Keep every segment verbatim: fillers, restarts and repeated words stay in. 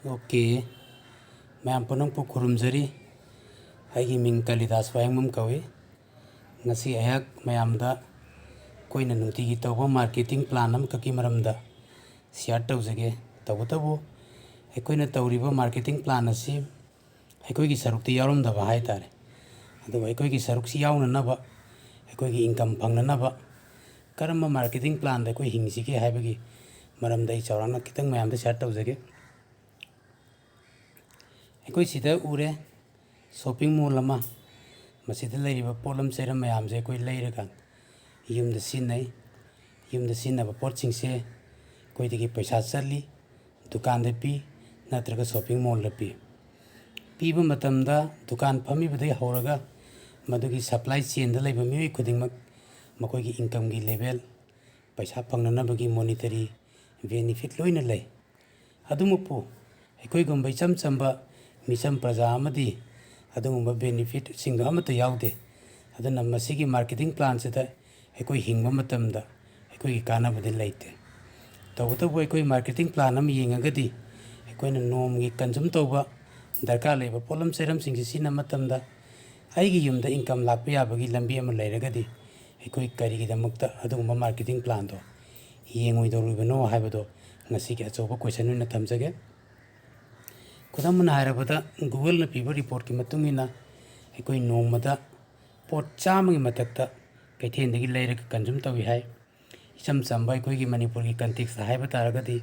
Okay, ꯃꯌꯥꯝ ꯄꯨꯝꯅꯃꯛꯄꯨ ꯈꯨꯔꯨꯝꯖꯔꯤ꯫ ꯑꯩꯒꯤ ꯃꯤꯡ ꯀꯥꯂꯤꯗꯥꯁ ꯋꯥꯍꯦꯡꯕꯝ ꯀꯧꯏ꯫ ꯉꯁꯤ ꯑꯩꯍꯥꯛ ꯃꯌꯥꯝꯗ ꯑꯩꯈꯣꯏꯅ ꯅꯨꯡꯇꯤꯒꯤ ꯇꯧꯕ marketing plan ꯑꯃꯈꯛꯀꯤ ꯃꯔꯝꯗ share ꯇꯧꯖꯒꯦ꯫ ꯇꯧꯕꯇꯕꯨ ꯑꯩꯈꯣꯏꯅ ꯇꯧꯔꯤꯕ marketing plan ꯑꯁꯤ ꯑꯩꯈꯣꯏꯒꯤ ꯁꯔꯨꯛꯇꯤ ꯌꯥꯎꯔꯝꯗꯕ ꯍꯥꯏ ꯇꯥꯔꯦ꯫ ꯑꯗꯨꯕꯨ ꯑꯩꯈꯣꯏꯒꯤ ꯁꯔꯨꯛꯁꯤ ꯌꯥꯎꯅꯅꯕ, ꯑꯩꯈꯣꯏꯒꯤ income ꯐꯪꯅꯅꯕ ꯀꯔꯝꯕ marketing planꯗ ꯑꯩꯈꯣꯏ ꯍꯤꯡꯁꯤꯒꯦ ꯍꯥꯏꯕꯒꯤ ꯃꯔꯝꯗ ꯑꯩ ꯆꯥꯎꯔꯥꯛꯅ ꯈꯤꯇꯪ ꯃꯌꯥꯝꯗ share ꯇꯧꯖꯒꯦ꯫ ꯑꯩꯈꯣꯏ ꯁꯤꯗ ꯎꯔꯦ, shopping mall ꯑꯃ꯫ ꯃꯁꯤꯗ ꯂꯩꯔꯤꯕ ꯄꯣꯠꯂꯝ ꯆꯩꯔꯝ ꯃꯌꯥꯝꯁꯦ ꯑꯩꯈꯣꯏ ꯂꯩꯔꯀꯥꯟꯗ ꯌꯨꯝꯗ ꯁꯤꯖꯤꯟꯅꯩ꯫ ꯌꯨꯝꯗ ꯁꯤꯖꯤꯟꯅꯕ ꯄꯣꯠꯁꯤꯡꯁꯦ ꯑꯩꯈꯣꯏꯗꯒꯤ ꯄꯩꯁꯥ ꯆꯠꯂꯤ, ꯗꯨꯀꯥꯟꯗ ꯄꯤ, ꯅꯠꯇ꯭ꯔꯒ shopping mallꯗ ꯄꯤ꯫ ꯄꯤꯕ ꯃꯇꯝꯗ ꯗꯨꯀꯥꯟ ꯐꯝꯃꯤꯕꯗꯒꯤ ꯍꯧꯔꯒ ꯃꯗꯨꯒꯤ supply chainꯗ ꯂꯩꯕ ꯃꯤꯑꯣꯏ ꯈꯨꯗꯤꯡꯃꯛ ꯃꯈꯣꯏꯒꯤ incomeꯒꯤ level, ꯄꯩꯁꯥ ꯐꯪꯅꯅꯕꯒꯤ monetary benefit ꯂꯣꯏꯅ ꯂꯩ꯫ ꯑꯗꯨꯃꯛꯄꯨ ꯑꯩꯈꯣꯏꯒꯨꯝꯕ ꯏꯆꯝ ꯆꯝꯕ ꯃꯤꯆꯝ ꯄ꯭ꯔꯖꯥ ꯑꯃꯗꯤ ꯑꯗꯨꯒꯨꯝꯕ benefitꯁꯤꯡꯗꯣ ꯑꯃꯠꯇ ꯌꯥꯎꯗꯦ꯫ ꯑꯗꯨꯅ ꯃꯁꯤꯒꯤ marketing planꯁꯤꯗ ꯑꯩꯈꯣꯏ ꯍꯤꯡꯕ ꯃꯇꯝꯗ ꯑꯩꯈꯣꯏꯒꯤ ꯀꯥꯟꯅꯕꯗꯤ ꯂꯩꯇꯦ꯫ ꯇꯧꯕꯇꯕꯨ ꯑꯩꯈꯣꯏ marketing plan ꯑꯃ ꯌꯦꯡꯉꯒꯗꯤ ꯑꯩꯈꯣꯏꯅ ꯅꯣꯡꯃꯒꯤ consume ꯇꯧꯕ ꯗꯔꯀꯥꯔ ꯂꯩꯕ ꯄꯣꯠꯂꯝ ꯆꯩꯔꯝꯁꯤꯡꯁꯤ ꯁꯤꯖꯤꯟꯅꯕ ꯃꯇꯝꯗ ꯑꯩꯒꯤ ꯌꯨꯝꯗ income ꯂꯥꯛꯄ ꯌꯥꯕꯒꯤ ꯂꯝꯕꯤ ꯑꯃ ꯂꯩꯔꯒꯗꯤ ꯑꯩꯈꯣꯏ ꯀꯔꯤꯒꯤꯗꯃꯛꯇ ꯑꯗꯨꯒꯨꯝꯕ marketing planꯗꯣ ꯌꯦꯡꯉꯣꯏꯗꯧꯔꯤꯕꯅꯣ ꯍꯥꯏꯕꯗꯣ ꯉꯁꯤꯒꯤ ꯑꯆꯧꯕ question ꯑꯣꯏꯅ ꯊꯝꯖꯒꯦ꯫ ꯈꯨꯗꯝ ꯑꯣꯏꯅ ꯍꯥꯏꯔꯕꯗ, Googleꯅ ꯄꯤꯕ reportꯀꯤ ꯃꯇꯨꯡ ꯏꯟꯅ ꯑꯩꯈꯣꯏ ꯅꯣꯡꯃꯗ ꯄꯣꯠ ꯆꯥꯝꯃꯒꯤ ꯃꯊꯛꯇ ꯀꯩꯊꯦꯜꯗꯒꯤ ꯂꯩꯔꯒ consume ꯇꯧꯏ ꯍꯥꯏ꯫ ꯏꯆꯝ ꯆꯝꯕ ꯑꯩꯈꯣꯏꯒꯤ ꯃꯅꯤꯄꯨꯔꯒꯤ contextꯇ ꯍꯥꯏꯕ ꯇꯥꯔꯒꯗꯤ,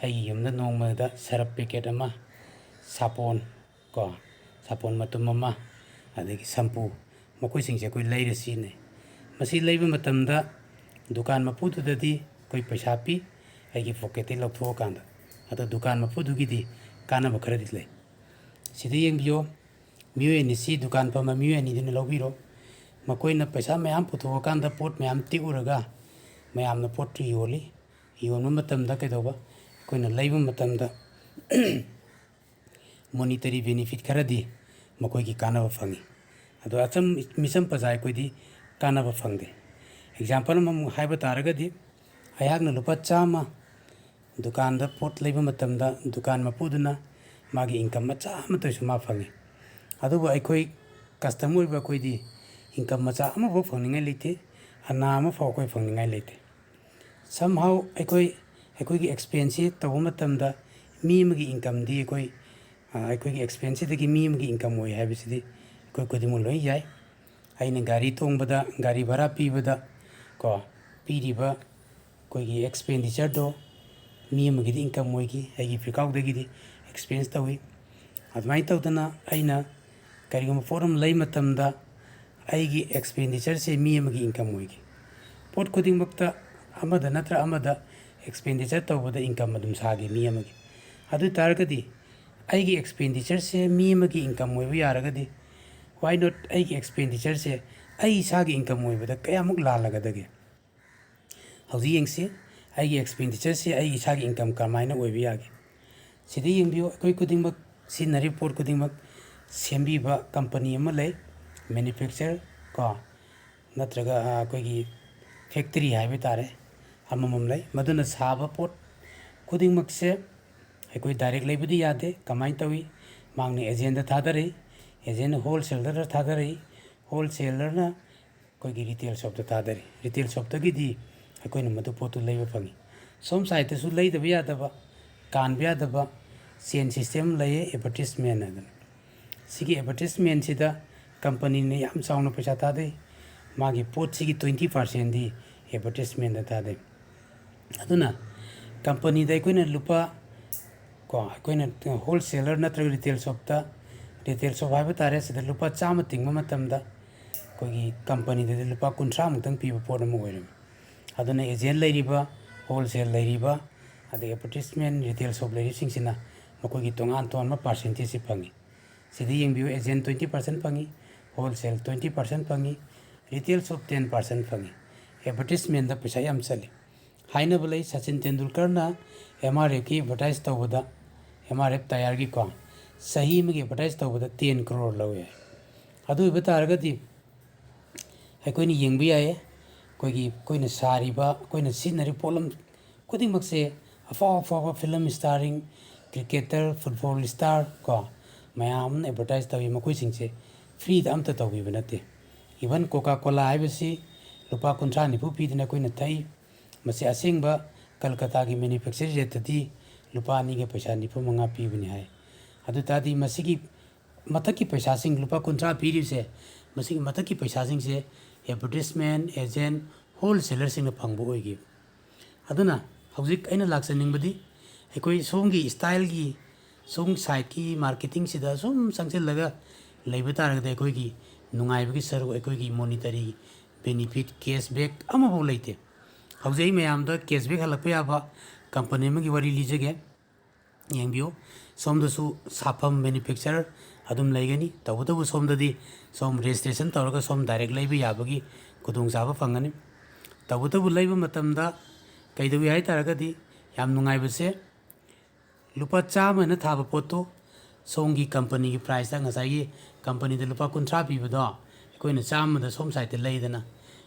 ꯑꯩꯒꯤ ꯌꯨꯝꯗ ꯅꯣꯡꯃꯗ ꯁꯔꯞ packet ꯑꯃ, ꯁꯥꯄꯣꯟ, ꯀꯣ, ꯁꯥꯄꯣꯟ ꯃꯇꯨꯝ ꯑꯃ, ꯑꯗꯒꯤ shampoo, ꯃꯈꯣꯏꯁꯤꯡꯁꯦ ꯑꯩꯈꯣꯏ ꯂꯩꯔ ꯁꯤꯖꯤꯟꯅꯩ꯫ ꯃꯁꯤ ꯂꯩꯕ ꯃꯇꯝꯗ ꯗꯨꯀꯥꯟ ꯃꯄꯨꯗꯨꯗꯗꯤ ꯑꯩꯈꯣꯏ ꯄꯩꯁꯥ ꯄꯤ, ꯑꯩꯒꯤ pocketꯇꯒꯤ ꯂꯧꯊꯣꯛꯑꯀꯥꯟꯗ꯫ ꯑꯗꯣ ꯗꯨꯀꯥꯟ ꯃꯄꯨꯗꯨꯒꯤꯗꯤ ꯀꯥꯟꯅꯕ ꯈꯔꯗꯤ ꯂꯩ꯫ ꯁꯤꯗ ꯌꯦꯡꯕꯤꯌꯣ, ꯃꯤꯑꯣꯏ ꯑꯅꯤꯁꯤ, ꯗꯨꯀꯥꯟ ꯐꯝꯕ ꯃꯤꯑꯣꯏ ꯑꯅꯤꯗꯨꯅ ꯂꯧꯕꯤꯔꯣ꯫ ꯃꯈꯣꯏꯅ ꯄꯩꯁꯥ ꯃꯌꯥꯝ ꯄꯨꯊꯣꯛꯑꯀꯥꯟꯗ ꯄꯣꯠ ꯃꯌꯥꯝ ꯇꯦꯛꯎꯔꯒ ꯃꯌꯥꯝꯅ ꯄꯣꯠꯇꯨ ꯌꯣꯜꯂꯤ꯫ ꯌꯣꯟꯕ ꯃꯇꯝꯗ ꯀꯩꯗꯧꯕ? ꯑꯩꯈꯣꯏꯅ ꯂꯩꯕ ꯃꯇꯝꯗ monetary benefit ꯈꯔꯗꯤ ꯃꯈꯣꯏꯒꯤ ꯀꯥꯟꯅꯕ ꯐꯪꯉꯤ꯫ ꯑꯗꯣ ꯑꯆꯝ-, ꯃꯤꯆꯝ ꯄ꯭ꯔꯖꯥ ꯑꯩꯈꯣꯏꯗꯤ ꯀꯥꯟꯅꯕ ꯐꯪꯗꯦ꯫ Example ꯑꯃꯃꯨꯛ ꯍꯥꯏꯕ ꯇꯥꯔꯒꯗꯤ, ꯑꯩꯍꯥꯛꯅ ꯂꯨꯄꯥ ꯆꯥꯝꯃ ꯗꯨꯀꯥꯟꯗ ꯄꯣꯠ ꯂꯩꯕ ꯃꯇꯝꯗ ꯗꯨꯀꯥꯟ ꯃꯄꯨꯗꯨꯅ ꯃꯥꯒꯤ income ꯃꯆꯥ ꯑꯃꯠꯇ ꯑꯣꯏꯁꯨ ꯃꯥ ꯐꯪꯉꯤ꯫ ꯑꯗꯨꯕꯨ ꯑꯩꯈꯣꯏ customer ꯑꯣꯏꯕ ꯑꯩꯈꯣꯏꯗꯤ income ꯃꯆꯥ ꯑꯃꯐꯥꯎ ꯐꯪꯅꯤꯡꯉꯥꯏ ꯂꯩꯇꯦ, ꯑꯅꯥ ꯑꯃꯐꯥꯎ ꯑꯩꯈꯣꯏ ꯐꯪꯅꯤꯡꯉꯥꯏ ꯂꯩꯇꯦ꯫ Somehow ꯑꯩꯈꯣꯏ, ꯑꯩꯈꯣꯏꯒꯤ expenseꯁꯤ ꯇꯧꯕ ꯃꯇꯝꯗ ꯃꯤ ꯑꯃꯒꯤ incomeꯗꯤ ꯑꯩꯈꯣꯏ, ꯑ, ꯑꯩꯈꯣꯏꯒꯤ expenseꯁꯤꯗꯒꯤ ꯃꯤ ꯑꯃꯒꯤ income ꯑꯣꯏ ꯍꯥꯏꯕꯁꯤꯗꯤ ꯑꯩꯈꯣꯏ ꯈꯨꯗꯤꯡꯃꯛ ꯂꯣꯏ ꯌꯥꯏ꯫ ꯑꯩꯅ ꯒꯥꯔꯤ ꯇꯣꯡꯕꯗ, ꯒꯥꯔꯤ ꯚꯔꯥ ꯄꯤꯕꯗ ꯀꯣ, ꯄꯤꯔꯤꯕ ꯑꯩꯈꯣꯏꯒꯤ expenditure ꯃꯤ ꯑꯃꯒꯤꯗꯤ income ꯑꯣꯏꯈꯤ, ꯑꯩꯒꯤ ꯐꯤꯈꯥꯎꯗꯒꯤꯗꯤ expense ꯇꯧꯏ꯫ ꯑꯗꯨꯃꯥꯏꯅ ꯇꯧꯗꯅ ꯑꯩꯅ ꯀꯔꯤꯒꯨꯝꯕ ꯄꯣꯠ ꯑꯃ ꯂꯩ ꯃꯇꯝꯗ ꯑꯩꯒꯤ expenditure ꯃꯤ ꯑꯃꯒꯤ income ꯑꯣꯏꯈꯤ꯫ ꯄꯣꯠ ꯈꯨꯗꯤꯡꯃꯛꯇ ꯑꯃꯗ ꯅꯠꯇ꯭ꯔ ꯑꯃꯗ expenditure ꯇꯧꯕꯗ income ꯑꯗꯨꯝ ꯁꯥꯒꯤ ꯃꯤ ꯑꯃꯒꯤ꯫ ꯑꯗꯨ ꯑꯣꯏ ꯇꯥꯔꯒꯗꯤ ꯑꯩꯒꯤ expenditure ꯃꯤ ꯑꯃꯒꯤ income ꯑꯣꯏꯕ ꯌꯥꯔꯒꯗꯤ, why not ꯑꯩꯒꯤ expenditure ꯑꯩ ꯏꯁꯥꯒꯤ income ꯑꯣꯏꯕꯗ ꯀꯌꯥꯃꯨꯛ ꯂꯥꯜꯂꯒꯗꯒꯦ? ꯍꯧꯖꯤꯛ ꯌꯦꯡꯁꯤ, ꯑꯩꯒꯤ expenditure ꯑꯩ ꯏꯁꯥꯒꯤ income ꯀꯔꯝꯍꯥꯏꯅ ꯑꯣꯏꯕ ꯌꯥꯒꯦ? ꯁꯤꯗ ꯌꯦꯡꯕꯤꯌꯨ, ꯑꯩꯈꯣꯏ ꯈꯨꯗꯤꯡꯃꯛ ꯁꯤꯖꯤꯟꯅꯔꯤꯕ ꯄꯣꯠ ꯈꯨꯗꯤꯡꯃꯛ ꯁꯦꯝꯕꯤꯕ company ꯑꯃ ꯂꯩ, manufacture ꯀꯣ, ꯅꯠꯇ꯭ꯔꯒ, ꯑ, ꯑꯩꯈꯣꯏꯒꯤ factory ꯍꯥꯏꯕ ꯇꯥꯔꯦ, ꯑꯃꯃꯝ ꯂꯩ꯫ ꯃꯗꯨꯅ ꯁꯥꯕ ꯄꯣꯠ ꯈꯨꯗꯤꯡꯃꯛꯁꯦ ꯑꯩꯈꯣꯏ direct ꯂꯩꯕꯗꯤ ꯌꯥꯗꯦ꯫ ꯀꯃꯥꯏꯅ ꯇꯧꯏ? ꯃꯍꯥꯛꯅ agentꯗ ꯊꯥꯗꯔꯛꯏ, agentꯅ wholesalerꯗ ꯊꯥꯗꯔꯛꯏ, wholesalerꯅ ꯑꯩꯈꯣꯏꯒꯤ retail shopꯇ ꯊꯥꯗꯔꯤ꯫ Retail shopꯇꯒꯤꯗꯤ ꯑꯩꯈꯣꯏꯅ ꯃꯗꯨ ꯄꯣꯠꯇꯨ ꯂꯩꯕ ꯐꯪꯉꯤ꯫ ꯁꯣꯝ sideꯇꯁꯨ ꯂꯩꯗꯕ ꯌꯥꯗꯕ, ꯀꯥꯟꯕ ꯌꯥꯗꯕ chain system ꯂꯩꯌꯦ, advertisement ꯍꯥꯏꯗꯅ꯫ ꯁꯤꯒꯤ advertisementꯁꯤꯗ companyꯅ ꯌꯥꯝ ꯆꯥꯎꯅ ꯄꯩꯁꯥ ꯊꯥꯗꯩ꯫ ꯃꯥꯒꯤ ꯄꯣꯠꯁꯤꯒꯤ twenty percentꯗꯤ advertisementꯗ ꯊꯥꯗꯩ꯫ ꯑꯗꯨꯅ companyꯗ ꯑꯩꯈꯣꯏꯅ ꯂꯨꯄꯥ, ꯀꯣ, ꯑꯩꯈꯣꯏꯅ wholesaler ꯅꯠꯇ꯭ꯔꯒ retail shopꯇ, retail shop ꯍꯥꯏꯕ ꯇꯥꯔꯦ, ꯁꯤꯗ ꯂꯨꯄꯥ ꯆꯥꯝꯃ ꯇꯤꯡꯕ ꯃꯇꯝꯗ ꯑꯩꯈꯣꯏꯒꯤ companyꯗꯗꯤ ꯂꯨꯄꯥ ꯀꯨꯟꯊ꯭ꯔꯥ ꯃꯨꯛꯇꯪ ꯄꯤꯕ ꯄꯣꯠ ꯑꯃ ꯑꯣꯏꯔꯝꯃꯤ꯫ ꯑꯗꯨꯅ agent ꯂꯩꯔꯤꯕ, wholesale ꯂꯩꯔꯤꯕ, ꯑꯗꯩ advertisement, retail shop ꯂꯩꯔꯤꯕꯁꯤꯡꯁꯤꯅ ꯃꯈꯣꯏꯒꯤ ꯇꯣꯉꯥꯟ ꯇꯣꯉꯥꯟꯕ percentageꯁꯤ ꯐꯪꯉꯤ꯫ ꯁꯤꯗ ꯌꯦꯡꯕꯤꯌꯨ, agent twenty percent ꯐꯪꯉꯤ, wholesale twenty percent ꯐꯪꯉꯤ, retail shop ten percent ꯐꯪꯉꯤ꯫ Advertisementꯗ ꯄꯩꯁꯥ ꯌꯥꯝ ꯆꯠꯂꯤ꯫ ꯍꯥꯏꯅꯕ ꯂꯩ, ꯁꯆꯤꯟ ꯇꯦꯟꯗꯨꯜꯀꯔꯅ M R Fꯀꯤ advertise ꯇꯧꯕꯗ, M R F tyreꯒꯤꯀꯣ, ꯆꯍꯤ ꯑꯃꯒꯤ advertise ꯇꯧꯕꯗ ten crore ꯂꯧꯋꯦ꯫ ꯑꯗꯨ ꯑꯣꯏꯕ ꯇꯥꯔꯒꯗꯤ ꯑꯩꯈꯣꯏꯅ ꯌꯦꯡꯕ ꯌꯥꯏꯌꯦ, ꯑꯩꯈꯣꯏꯒꯤ, ꯑꯩꯈꯣꯏꯅ ꯁꯥꯔꯤꯕ, ꯑꯩꯈꯣꯏꯅ ꯁꯤꯖꯤꯟꯅꯔꯤꯕ ꯄꯣꯠꯂꯝ ꯈꯨꯗꯤꯡꯃꯛꯁꯦ ꯑꯐꯥꯎ ꯑꯐꯥꯎꯕ film starring, cricketer, football star ꯀꯣ, ꯃꯌꯥꯝ ꯑꯃꯅ advertise ꯇꯧꯏ꯫ ꯃꯈꯣꯏꯁꯤꯡꯁꯦ freeꯗ ꯑꯝꯇ ꯇꯧꯕꯤꯕ ꯅꯠꯇꯦ꯫ Even Coca Cola ꯍꯥꯏꯕꯁꯤ ꯂꯨꯄꯥ ꯀꯨꯟꯊ꯭ꯔꯥ ꯅꯤꯐꯨ ꯄꯤꯗꯅ ꯑꯩꯈꯣꯏꯅ ꯊꯛꯏ꯫ ꯃꯁꯤ ꯑꯁꯦꯡꯕ ꯀꯜꯀꯇꯥꯒꯤ manufacture rateꯇꯗꯤ ꯂꯨꯄꯥ ꯑꯅꯤꯒ ꯄꯩꯁꯥ ꯅꯤꯐꯨ ꯃꯉꯥ ꯄꯤꯕꯅꯤ ꯍꯥꯏ꯫ ꯑꯗꯨ ꯇꯥꯔꯗꯤ ꯃꯁꯤꯒꯤ ꯃꯊꯛꯀꯤ ꯄꯩꯁꯥꯁꯤꯡ, ꯂꯨꯄꯥ ꯀꯨꯟꯊ꯭ꯔꯥ ꯄꯤꯔꯤꯕꯁꯦ, ꯃꯁꯤꯒꯤ ꯃꯊꯛꯀꯤ ꯄꯩꯁꯥꯁꯤꯡꯁꯦ advertisement, agent, wholesalerꯁꯤꯡꯅ ꯐꯪꯕ ꯑꯣꯏꯈꯤ꯫ ꯑꯗꯨꯅ ꯍꯧꯖꯤꯛ ꯑꯩꯅ ꯂꯥꯛꯆꯅꯤꯡꯕꯗꯤ, ꯑꯩꯈꯣꯏ ꯁꯣꯝꯒꯤ styleꯒꯤ, ꯁꯣꯝ sideꯀꯤ marketingꯁꯤꯗ ꯁꯨꯝ ꯆꯪꯁꯤꯜꯂꯒ ꯂꯩꯕ ꯇꯥꯔꯒꯗꯤ, ꯑꯩꯈꯣꯏꯒꯤ ꯅꯨꯡꯉꯥꯏꯕꯒꯤ ꯁꯔꯨꯛ, ꯑꯩꯈꯣꯏꯒꯤ monetary benefit, cashback ꯑꯃꯐꯥꯎ ꯂꯩꯇꯦ꯫ ꯍꯧꯖꯤꯛ ꯑꯩ ꯃꯌꯥꯝꯗ cashback ꯍꯜꯂꯛꯄ ꯌꯥꯕ company ꯑꯃꯒꯤ ꯋꯥꯔꯤ ꯂꯤꯖꯒꯦ꯫ ꯌꯦꯡꯕꯤꯌꯨ, ꯁꯣꯝꯗꯁꯨ ꯁꯥꯐꯝ manufacture ꯑꯗꯨꯝ ꯂꯩꯒꯅꯤ꯫ ꯇꯧꯕꯇꯕꯨ ꯁꯣꯝꯗꯗꯤ ꯁꯣꯝ registration ꯇꯧꯔꯒ ꯁꯣꯝ direct ꯂꯩꯕ ꯌꯥꯕꯒꯤ ꯈꯨꯗꯣꯡꯆꯥꯕ ꯐꯪꯒꯅꯤ꯫ ꯇꯧꯕꯇꯕꯨ ꯂꯩꯕ ꯃꯇꯝꯗ ꯀꯩꯗꯧꯏ ꯍꯥꯏ ꯇꯥꯔꯒꯗꯤ, ꯌꯥꯝ ꯅꯨꯡꯉꯥꯏꯕꯁꯦ, ꯂꯨꯄꯥ ꯆꯥꯝꯃꯅ ꯊꯥꯕ ꯄꯣꯠꯇꯣ ꯁꯣꯝꯒꯤ companyꯒꯤ priceꯇ, ꯉꯁꯥꯏꯒꯤ companyꯗ ꯂꯨꯄꯥ ꯀꯨꯟꯊ꯭ꯔꯥ ꯄꯤꯕꯗꯣ, ꯑꯩꯈꯣꯏꯅ ꯆꯥꯝꯃꯗ ꯁꯣꯝ sideꯇ ꯂꯩꯗꯅ,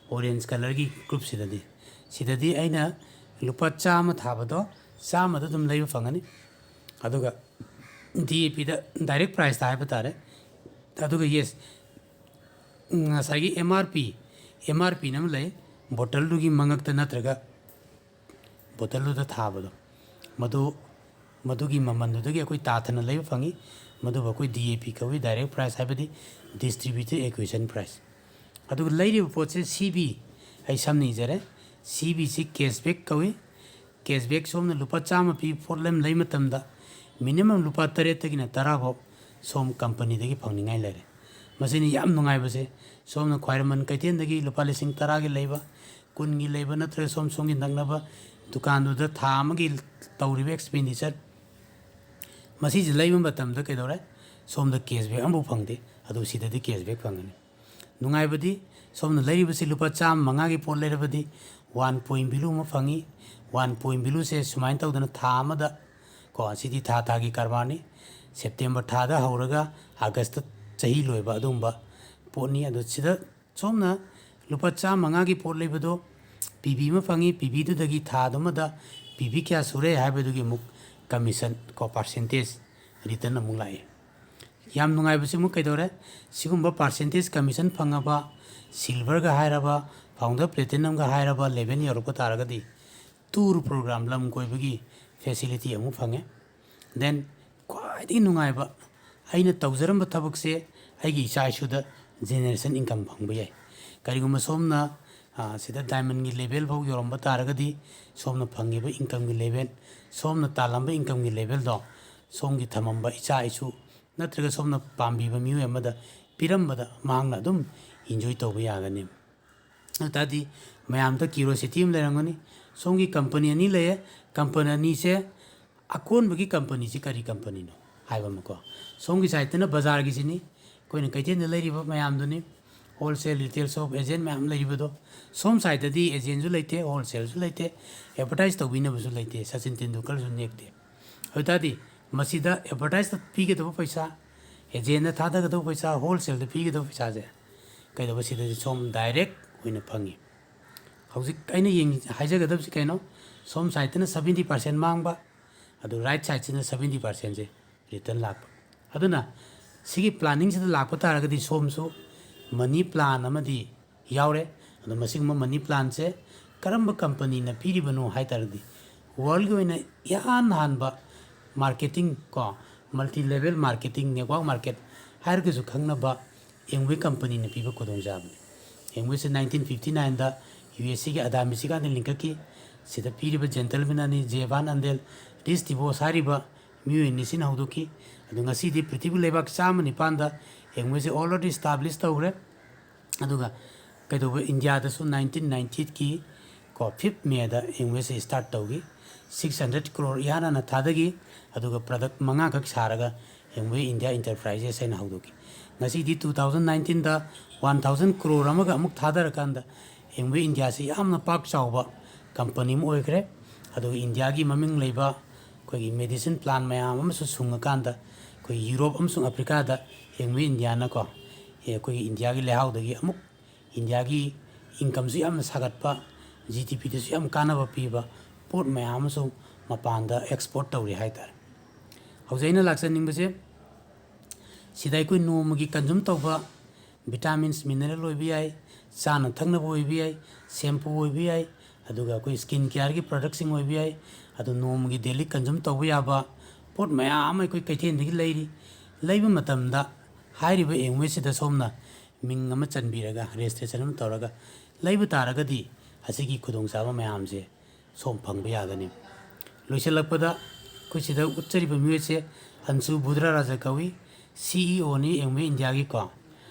orange colourꯒꯤ groupꯁꯤꯗꯗꯤ, ꯁꯤꯗꯗꯤ ꯑꯩꯅ ꯂꯨꯄꯥ ꯆꯥꯝꯃ ꯊꯥꯕꯗꯣ ꯆꯥꯝꯃꯗ ꯑꯗꯨꯝ ꯂꯩꯕ ꯐꯪꯒꯅꯤ꯫ ꯑꯗꯨꯒ DAPꯗ direct priceꯇ ꯍꯥꯏꯕ ꯇꯥꯔꯦ꯫ ꯑꯗꯨꯒ yes, ꯉꯁꯥꯏꯒꯤ MRP, MRPꯅ ꯑꯃ ꯂꯩ, bottleꯗꯨꯒꯤ ꯃꯉꯛꯇ ꯅꯠꯇ꯭ꯔꯒ bottleꯗꯨꯗ ꯊꯥꯕꯗꯣ, ꯃꯗꯨ, ꯃꯗꯨꯒꯤ ꯃꯃꯜꯗꯨꯗꯒꯤ ꯑꯩꯈꯣꯏ ꯇꯥꯊꯅ ꯂꯩꯕ ꯐꯪꯉꯤ꯫ ꯃꯗꯨꯕꯨ ꯑꯩꯈꯣꯏ DAP ꯀꯧꯏ, direct price ꯍꯥꯏꯕꯗꯤ distributor acquisition price꯫ ꯑꯗꯨꯒ ꯂꯩꯔꯤꯕ ꯄꯣꯠꯁꯦ CB, ꯑꯩ ꯁꯝꯅ ꯏꯖꯔꯦ, CBꯁꯤ cashback ꯀꯧꯏ꯫ Cashback ꯁꯣꯝꯅ ꯂꯨꯄꯥ ꯆꯥꯝꯃ ꯄꯤꯕ ꯄꯣꯠ ꯑꯃ ꯂꯩ ꯃꯇꯝꯗ minimum ꯂꯨꯄꯥ ꯇꯔꯦꯠꯇꯒꯤꯅ ꯇꯔꯥ ꯐꯥꯎ ꯁꯣꯝ companyꯗꯒꯤ ꯐꯪꯅꯤꯡꯉꯥꯏ ꯂꯩꯔꯦ꯫ ꯃꯁꯤꯅꯤ ꯌꯥꯝ ꯅꯨꯡꯉꯥꯏꯕꯁꯦ꯫ ꯁꯣꯝꯅ ꯈ꯭ꯋꯥꯏꯔꯝꯕꯟ ꯀꯩꯊꯦꯜꯗꯒꯤ ꯂꯨꯄꯥ ꯂꯤꯁꯤꯡ ꯇꯔꯥꯒꯤ ꯂꯩꯕ, ꯀꯨꯟꯒꯤ ꯂꯩꯕ, ꯅꯠꯇ꯭ꯔꯒ ꯁꯣꯝ, ꯁꯣꯝꯒꯤ ꯅꯛꯅꯕ ꯗꯨꯀꯥꯟꯗꯨꯗ ꯊꯥ ꯑꯃꯒꯤ ꯇꯧꯔꯤꯕ expenditure, ꯃꯁꯤꯁꯦ ꯂꯩꯕ ꯃꯇꯝꯗ ꯀꯩꯗꯧꯔꯦ? ꯁꯣꯝꯗ cashback ꯑꯃꯐꯥꯎ ꯐꯪꯗꯦ, ꯑꯗꯨ ꯁꯤꯗꯗꯤ cashback ꯐꯪꯒꯅꯤ꯫ ꯅꯨꯡꯉꯥꯏꯕꯗꯤ, ꯁꯣꯝꯅ ꯂꯩꯔꯤꯕꯁꯤ ꯂꯨꯄꯥ ꯆꯥꯝꯃ ꯃꯉꯥꯒꯤ ꯄꯣꯠ ꯂꯩꯔꯕꯗꯤ one point value ꯑꯃ ꯐꯪꯉꯤ꯫ One point valueꯁꯦ ꯁꯨꯃꯥꯏꯅ ꯇꯧꯗꯅ ꯊꯥ ꯑꯃꯗ ꯀꯣ, ꯁꯤꯗꯤ ꯊꯥ ꯊꯥꯒꯤ ꯀꯔꯕꯥꯔꯅꯤ꯫ September ꯊꯥꯗ ꯍꯧꯔꯒ August ꯆꯍꯤ ꯂꯣꯏꯕ ꯑꯗꯨꯒꯨꯝꯕ ꯄꯣꯠꯅꯤ꯫ ꯑꯗꯣ ꯁꯤꯗ ꯁꯣꯝꯅ ꯂꯨꯄꯥ ꯆꯥꯝꯃ ꯃꯉꯥꯒꯤ ꯄꯣꯠ ꯂꯩꯕꯗꯣ PB ꯑꯃ ꯐꯪꯉꯤ, PBꯗꯨꯗꯒꯤ ꯊꯥꯗꯨꯃꯗ ꯄꯤ ꯚꯤ ꯀꯌꯥ ꯁꯨꯔꯦ ꯍꯥꯏꯕꯗꯨꯒꯤ ꯑꯃꯨꯛ commission ꯀꯣ, percentage return ꯑꯃꯨꯛ ꯂꯥꯛꯏ꯫ ꯌꯥꯝ ꯅꯨꯡꯉꯥꯏꯕꯁꯤ ꯑꯃꯨꯛ ꯀꯩꯗꯧꯔꯦ? ꯁꯤꯒꯨꯝꯕ percentage commission ꯐꯪꯉꯕ, silverꯒ ꯍꯥꯏꯔꯕ, founder platinumꯒ ꯍꯥꯏꯔꯕ level ꯌꯧꯔꯛꯄ ꯇꯥꯔꯒꯗꯤ tour program, ꯂꯝ ꯀꯣꯏꯕꯒꯤ facility ꯑꯃꯨꯛ ꯐꯪꯉꯦ꯫ Then ꯈ꯭ꯋꯥꯏꯗꯒꯤ ꯅꯨꯡꯉꯥꯏꯕ, ꯑꯩꯅ ꯇꯧꯖꯔꯝꯕ ꯊꯕꯛꯁꯦ ꯑꯩꯒꯤ ꯏꯆꯥ ꯏꯁꯨꯗ generation income ꯐꯪꯕ ꯌꯥꯏ꯫ ꯀꯔꯤꯒꯨꯝꯕ ꯁꯣꯝꯅ, ꯑ, ꯁꯤꯗ diamondꯒꯤ level ꯐꯥꯎ ꯌꯧꯔꯝꯕ ꯇꯥꯔꯒꯗꯤ, ꯁꯣꯝꯅ ꯐꯪꯉꯤꯕ incomeꯒꯤ level, ꯁꯣꯝꯅ ꯇꯥꯜꯂꯝꯕ incomeꯒꯤ levelꯗꯣ ꯁꯣꯝꯒꯤ ꯊꯝꯃꯝꯕ ꯏꯆꯥ ꯏꯁꯨ ꯅꯠꯇ꯭ꯔꯒ ꯁꯣꯝꯅ ꯄꯥꯝꯕꯤꯕ ꯃꯤꯑꯣꯏ ꯑꯃꯗ ꯄꯤꯔꯝꯕꯗ ꯃꯍꯥꯛꯅ ꯑꯗꯨꯝ enjoy ꯇꯧꯕ ꯌꯥꯒꯅꯤ꯫ ꯑꯗꯨ ꯇꯥꯔꯗꯤ ꯃꯌꯥꯝꯗ curiosity ꯑꯃ ꯂꯩꯔꯝꯒꯅꯤ꯫ ꯁꯣꯝꯒꯤ company ꯑꯅꯤ ꯂꯩꯌꯦ꯫ Company ꯑꯅꯤꯁꯦ, ꯑꯀꯣꯟꯕꯒꯤ companyꯁꯤ ꯀꯔꯤ companyꯅꯣ ꯍꯥꯏꯕ ꯑꯃꯀꯣ꯫ ꯁꯣꯝꯒꯤ sideꯇꯅ ꯕꯖꯥꯔꯒꯤꯁꯤꯅꯤ, ꯑꯩꯈꯣꯏꯅ ꯀꯩꯊꯦꯜꯗ ꯂꯩꯔꯤꯕ ꯃꯌꯥꯝꯗꯨꯅꯤ, wholesale, retail shop, agent ꯃꯌꯥꯝ ꯂꯩꯔꯤꯕꯗꯣ꯫ ꯁꯣꯝ sideꯇꯗꯤ agentꯁꯨ ꯂꯩꯇꯦ, wholesaleꯁꯨ ꯂꯩꯇꯦ, advertise ꯇꯧꯕꯤꯅꯕꯁꯨ ꯂꯩꯇꯦ, ꯁꯆꯤꯟ ꯇꯦꯟꯗꯨꯜꯀꯔꯁꯨ ꯅꯦꯛꯇꯦ꯫ ꯑꯗꯨ ꯇꯥꯔꯗꯤ ꯃꯁꯤꯗ advertiseꯇ ꯄꯤꯒꯗꯕ ꯄꯩꯁꯥ, agentꯅ ꯊꯥꯗꯒꯗꯕ ꯄꯩꯁꯥ, wholesaleꯗ ꯄꯤꯒꯗꯕ ꯄꯩꯁꯥꯁꯦ ꯀꯩꯗꯧꯕ, ꯁꯤꯗꯗꯤ ꯁꯣꯝ direct ꯑꯣꯏꯅ ꯐꯪꯉꯤ꯫ ꯍꯧꯖꯤꯛ ꯑꯩꯅ ꯌꯦꯡ-, ꯍꯥꯏꯖꯒꯗꯕꯁꯤ ꯀꯩꯅꯣ? ꯁꯣꯝ sideꯇꯅ seventy percent ꯃꯥꯡꯕ, ꯑꯗꯨ right sideꯁꯤꯅ seventy percentꯁꯦ return ꯂꯥꯛꯄ꯫ ꯑꯗꯨꯅ ꯁꯤꯒꯤ planningꯁꯤꯗ ꯂꯥꯛꯄ ꯇꯥꯔꯒꯗꯤ ꯁꯣꯝꯁꯨ money plan ꯑꯃꯗꯤ ꯌꯥꯎꯔꯦ꯫ ꯑꯗꯣ ꯃꯁꯤꯒꯨꯝꯕ money planꯁꯦ ꯀꯔꯝꯕ companyꯅ ꯄꯤꯔꯤꯕꯅꯣ ꯍꯥꯏ ꯇꯥꯔꯒꯗꯤ, worldꯒꯤ ꯑꯣꯏꯅ ꯏꯍꯥꯟ ꯍꯥꯟꯕ marketing ꯀꯣ, multi level marketing, network market ꯍꯥꯏꯔꯒꯁꯨ ꯈꯪꯅꯕ Amway companyꯅ ꯄꯤꯕ ꯈꯨꯗꯣꯡꯆꯥꯕꯅꯤ꯫ Amwayꯁꯦ nineteen fifty nineꯗ USAꯒꯤ ꯑꯗꯥ ꯃꯤꯆꯤꯒꯥꯟꯗ ꯂꯤꯡꯈꯠꯈꯤ꯫ ꯁꯤꯗ ꯄꯤꯔꯤꯕ gentleman ꯑꯅꯤ, ꯖꯦ ꯚꯥꯟ ꯑꯟꯗꯦꯜ, ꯔꯤꯁ ꯗꯤꯕꯣꯁ ꯍꯥꯏꯔꯤꯕ ꯃꯤꯑꯣꯏ ꯑꯅꯤꯁꯤꯅ ꯍꯧꯗꯣꯛꯈꯤ꯫ ꯑꯗꯨ ꯉꯁꯤꯗꯤ ꯄ꯭ꯔꯤꯊꯤꯕꯤ ꯂꯩꯕꯥꯛ ꯆꯥꯝꯃ ꯅꯤꯄꯥꯟꯗ Amwayꯁꯦ already establish ꯇꯧꯈ꯭ꯔꯦ꯫ ꯑꯗꯨꯒ ꯀꯩꯗꯧꯕ, ꯏꯟꯗꯤꯌꯥꯗꯁꯨ nineteen ninety eightꯀꯤ ꯀꯣ, fifth Mayꯗ Amwayꯁꯦ start ꯇꯧꯈꯤ꯫ Six hundred crore ꯏꯍꯥꯟ ꯍꯥꯟꯅ ꯊꯥꯗꯈꯤ꯫ ꯑꯗꯨꯒ product ꯃꯉꯥꯈꯛ ꯁꯥꯔꯒ Amway India Enterprises ꯍꯥꯏꯅ ꯍꯧꯗꯣꯛꯈꯤ꯫ ꯉꯁꯤꯗꯤ two thousand nineteenꯗ one thousand crore ꯑꯃꯒ ꯑꯃꯨꯛ ꯊꯥꯗꯔꯀꯥꯟꯗ Amway Indiaꯁꯤ ꯌꯥꯝꯅ ꯄꯥꯛ ꯆꯥꯎꯕ company ꯑꯃ ꯑꯣꯏꯈ꯭ꯔꯦ꯫ ꯑꯗꯨꯒ ꯏꯟꯗꯤꯌꯥꯒꯤ ꯃꯃꯤꯡ ꯂꯩꯕ ꯑꯩꯈꯣꯏꯒꯤ medicine plan ꯃꯌꯥꯝ ꯑꯃꯁꯨ ꯁꯨꯡꯉꯀꯥꯟꯗ, ꯑꯩꯈꯣꯏ ꯌꯨꯔꯣꯞ ꯑꯃꯁꯨꯡ ꯑꯐ꯭ꯔꯤꯀꯥꯗ Amway Indiaꯅꯀꯣ, ꯑꯦ, ꯑꯩꯈꯣꯏꯒꯤ ꯏꯟꯗꯤꯌꯥꯒꯤ ꯂꯩꯍꯥꯎꯗꯒꯤ ꯑꯃꯨꯛ ꯏꯟꯗꯤꯌꯥꯒꯤ incomeꯁꯨ ꯌꯥꯝꯅ ꯁꯥꯒꯠꯄ, GDPꯗꯁꯨ ꯌꯥꯝ ꯀꯥꯟꯅꯕ ꯄꯤꯕ, ꯄꯣꯠ ꯃꯌꯥꯝ ꯑꯃꯁꯨ ꯃꯄꯥꯟꯗ ꯑꯦꯛꯁꯄꯣꯔꯠ ꯇꯧꯔꯤ ꯍꯥꯏ ꯇꯥꯔꯦ꯫ ꯍꯧꯖꯤꯛ ꯑꯩꯅ ꯂꯥꯛꯆꯅꯤꯡꯕꯁꯦ, ꯁꯤꯗ ꯑꯩꯈꯣꯏ ꯅꯣꯡꯃꯒꯤ ꯀꯟꯖꯨꯝ ꯇꯧꯕ ꯚꯤꯇꯥꯃꯤꯟꯁ, ꯃꯤꯅꯔꯦꯜ ꯑꯣꯏꯕ ꯌꯥꯏ, ꯆꯥꯅ ꯊꯛꯅꯕ ꯑꯣꯏꯕ ꯌꯥꯏ, ꯁꯦꯝꯄꯨ ꯑꯣꯏꯕ ꯌꯥꯏ, ꯑꯗꯨꯒ ꯑꯩꯈꯣꯏ ꯁ꯭ꯀꯤꯟ ꯀꯤꯌꯔꯒꯤ ꯄ꯭ꯔꯗꯛꯁꯤꯡ ꯑꯣꯏꯕ ꯌꯥꯏ, ꯑꯗꯨ ꯅꯣꯡꯃꯒꯤ ꯗꯦꯂꯤ ꯀꯟꯖꯨꯝ ꯇꯧꯕ ꯌꯥꯕ ꯄꯣꯠ ꯃꯌꯥꯝ ꯑꯃ ꯑꯩꯈꯣꯏ ꯀꯩꯊꯦꯜꯗꯒꯤ ꯂꯩꯔꯤ꯫ ꯂꯩꯕ ꯃꯇꯝꯗ ꯍꯥꯏꯔꯤꯕ ꯑꯦꯝꯋꯦꯁꯤꯗ ꯁꯣꯝꯅ ꯃꯤꯡ ꯑꯃ ꯆꯟꯕꯤꯔꯒ, ꯔꯦꯖꯤꯁꯇ꯭ꯔꯦꯁꯟ ꯑꯃ ꯇꯧꯔꯒ ꯂꯩꯕ ꯇꯥꯔꯒꯗꯤ, ꯑꯁꯤꯒꯤ ꯈꯨꯗꯣꯡꯆꯥꯕ ꯃꯌꯥꯝꯁꯦ ꯁꯣꯝ ꯐꯪꯕ ꯌꯥꯒꯅꯤ꯫ ꯂꯣꯏꯁꯤꯜꯂꯛꯄꯗ ꯑꯩꯈꯣꯏ ꯁꯤꯗ ꯎꯠꯆꯔꯤꯕ ꯃꯤꯑꯣꯏꯁꯦ ꯑꯟꯁꯨ ꯕꯨꯙ꯭ꯔꯥ ꯔꯥꯖꯥ ꯀꯧꯏ, ꯁꯤ ꯏ ꯑꯣꯅꯤ ꯑꯦꯝꯋꯦ ꯏꯟꯗꯤꯌꯥꯒꯤꯀꯣ꯫